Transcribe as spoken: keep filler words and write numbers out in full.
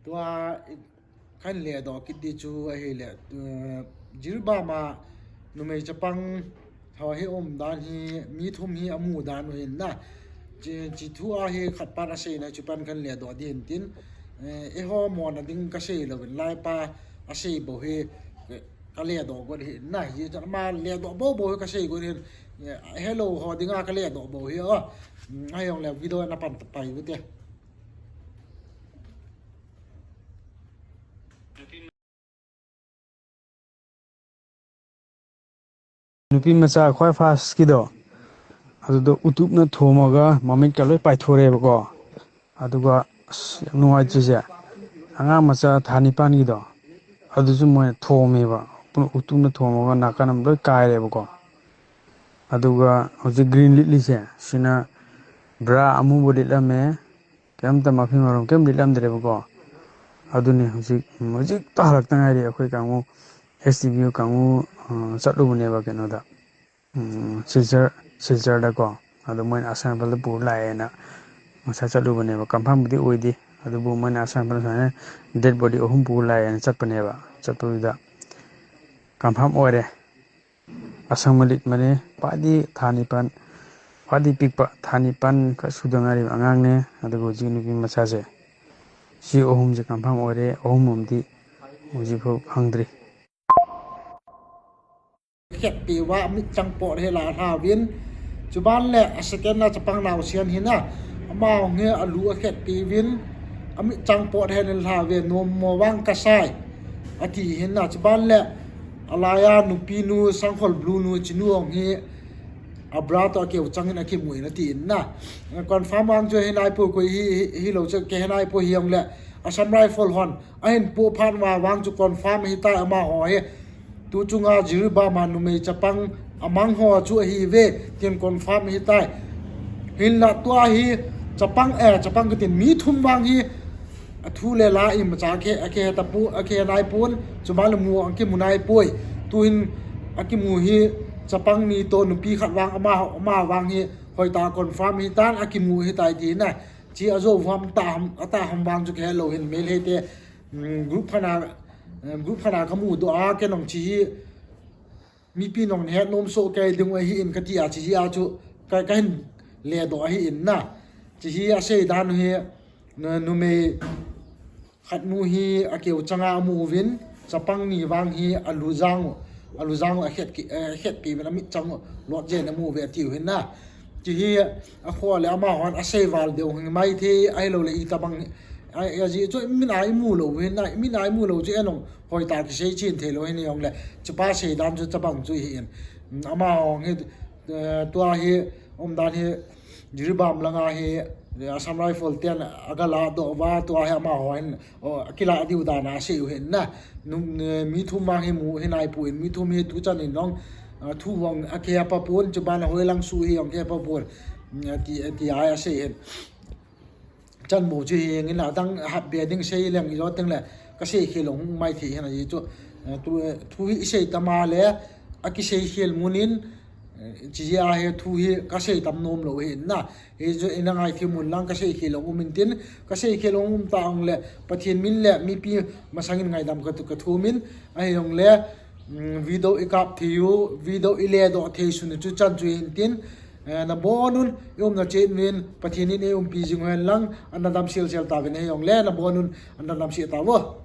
Tua i-, kan ledoh kit di chu ahile, eh, Jiribam a numei chapang ho hi umdan hi, mi thum hi amu dan u hin na. Chi, chi thu a hi khat pan asei na, chu pan kan ledoh di hin tin, eh, eiho mona ding kasei louvin, laipa asei bou hi, eh, ka ledoh got hin na. Hi chu ama ledoh bou bou hi kasei got hin, eh, hello ho dinga ka ledoh bou hi, oh. Mm, ahijongle video na pan ta pai u te. Nupi macha khoi first kidoh. Adudoh utupna thomaga mamit kaloi paithorebako. Aduga, as, yam nungai chise. Anga macha thanipan kidoh. Aduchu moina thomeba. Pun utupna thomaga nakanam loi kairebako. Aduga, hoji green lit lise. Sina bra amubo lit lame. Kemta maphim arum kem lit lamderebako. Aduni hoji, hoji tahalak tangaire akhoi kangu, S D B U kangu, uh, chatlubaneba kenoda. Um, Silchar, Silchar dako. Adu moina asang pala pur lai ena. Masa chatlubaneba. Confirm budi oidi. Adubu moina asang pala sana dead body ahum pur lai ena chatpaneba. Chatpauda. Confirm oire. Asang malit mane, padi thanipan, padi pikpa thanipan kasuda ngairiba angangne, adugo ji nupi machase. Si ahum ji confirm oire, ahum umdi, hoji pho hangdri. Khetpi uva amit chang pot hela lhauvin, chuban le a second na chapang naosen hina, ama hung hi alu akhetpi uvin, amit chang pot hela lhauve, nommo vang kasai, ati hina, chuban le, Alaiya nupinu, sangkhol blue nu, chinu hung hi, abra toh akeu changin akimu in ati in na. Confirm vang chu henaipoi koi hi, hi, hilou chu kahenaipoi hijongle. Assam Rifle hon, ahin pu phat uva vang chu confirm hitai amaho hi. Tu chunga Jiribam a numei chapang amang ho chu ahiuve, tin confirm hitai. Hinla tua hi chapang, eh, chapang katin mi thum vang hi, athu le la imacha akhe, akhe tapu, akhenaipon, chuban le mu, akimunaipoi. Tuhin akimu hi chapang ni toh nupi khat vang ama, ama vang hi hoitah confirm hitan akimu hitai tina. Chi ajou ham ta ham, ata ham vang chu kahelou hin Meitei te, mm, group khat na, eh, group khat na kamudoh a, kei nong chi hi, mipi nong het nom soh kei ding u ahi in kati a, chi hi a chu ka, kahin ledoh ahi in na. Chi hi asei dan u hi, nu, numei khat nu hi akeu changa amu uvin, chapang ni vang hi alu jang u, alu jang u akhet ki, eh, akhetpi uvin amit chang u, lot jen amu uve atiu hin na. Chi hi akho le amahon asei val deu hi maithei, ahilou le itobang, a, ajeh chu min a imu lou hin na, min a imu lou chu enong hoitah kisei chen theilou hin jongle, chupa sei dan chu chapang chu hi in. Amaho hi, eh, tua hi, umdan hi, Jiribam langa hi, Assam Rifle ten aga ladoh uva, tua hi amaho hin, o, akila diu dan a asei u hin na. Nu, eh, mi thum vang hi mu hi naipon, mi thum hi tuchan in jong, ah, thu vang akhe pa pon, chuban a hoilang su hi jong akhe pa pon. Mm, ati, ati a asei hin. Chan mo chu hi ngin adang hap be ding sei leng ijo teng le kasei khel lou maithei hin ahi chu, eh, tu, eh, thu hi isei tama le akisei khel mun in, eh, chi a hi thu hi kasei tam nom lou hin na. Hi chu ina ngaithei mun lang kasei khel lou um in tin, kasei khel lou um ta ong le Pathen min le mipi masang in ngaidam ka, kathum in ahi ong le, mm, video ikap thei u, video iledoh thei sun chu chan chu hin tin, eh, nabon un, i umna chen uvin, Pathen in eiumpi jing u hen lang, ana dam sel sel tauvin ahi ong le, nabon un, ana dam sel tauvo.